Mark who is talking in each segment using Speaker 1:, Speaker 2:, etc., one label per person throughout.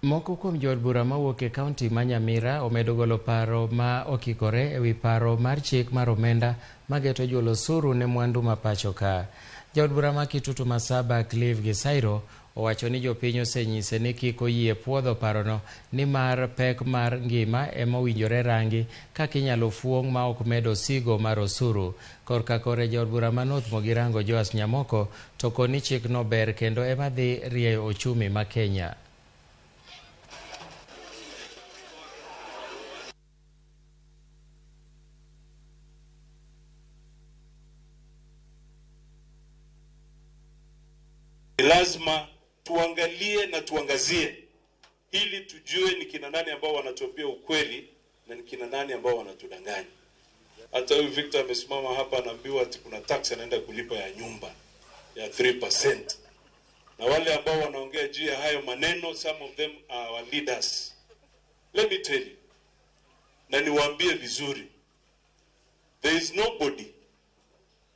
Speaker 1: Moko kuom jood bura mawuok e kaunti ma Nyamira omedo golo paro ma okikore ewi paro mar chik mar omenda mageto juolo osuru ne mwandu ma pacho ka. Jaod bura ma Kitutu Masaba Clive Gisairo owacho ni jopiny osenyise ni kik oyie puodho parono nimar pek mar ngima ema owinjore rangi kaka inyalo fuong' ma ok med osigo mar osuru. Korka kore jaod bura ma North Mugirango Joas Nyamoko to koni chikno ber kendo ema dhi rieyo ochumi ma Kenya.
Speaker 2: Ni lazima tuangalie na tuangazie ili tujue ni kina nani ambao wanatuambia ukweli na ni kina nani ambao wanatudanganya. Hata huyu Victor amesimama hapa anaambiwa ati kuna tax anaenda kulipa ya nyumba ya 3%. Na wale ambao wanaongea juu ya hayo maneno, some of them are our leaders. Let me tell you, na niwaambie vizuri, there is nobody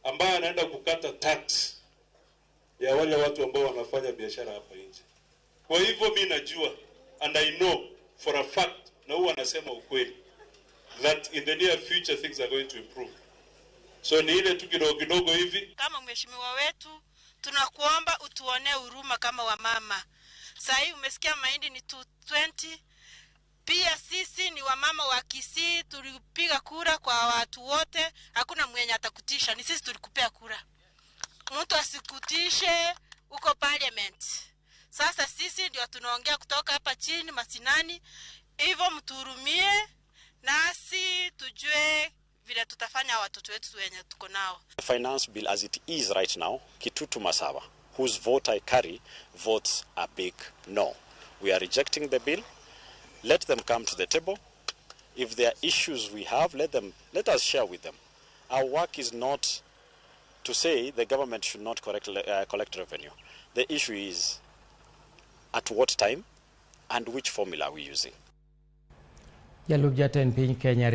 Speaker 2: ambaye anaenda kukata tax ya wale watu ambao wanafanya biashara hapa nje. Kwa hivyo mi najua and I know for a fact, na huwa anasema ukweli, that in the near future things are going to improve. So ni ile tu kidogo kidogo hivi.
Speaker 3: Kama mheshimiwa wetu, tunakuomba utuonee huruma kama wamama. Saa hii umesikia mahindi ni 220. Pia sisi ni wamama wa Kisii, tulipiga kura kwa watu wote, hakuna mwenye atakutisha, ni sisi tulikupea kura. Mtu asikutishe huko parliament. Sasa sisi ndio tunaongea kutoka hapa chini masinani, hivyo mtuhurumie nasi tujue vile tutafanya watoto wetu wenye tuko nao.
Speaker 4: The finance bill as it is right now, Kitutu Masaba, whose vote I carry, votes a big no. We are rejecting the bill. Let them come to the table. If there are issues we have, let us share with them. Our work is not to say the government should not collect revenue. The issue is at what time and which formula are we using.
Speaker 1: Jalup jatend piny Kenya.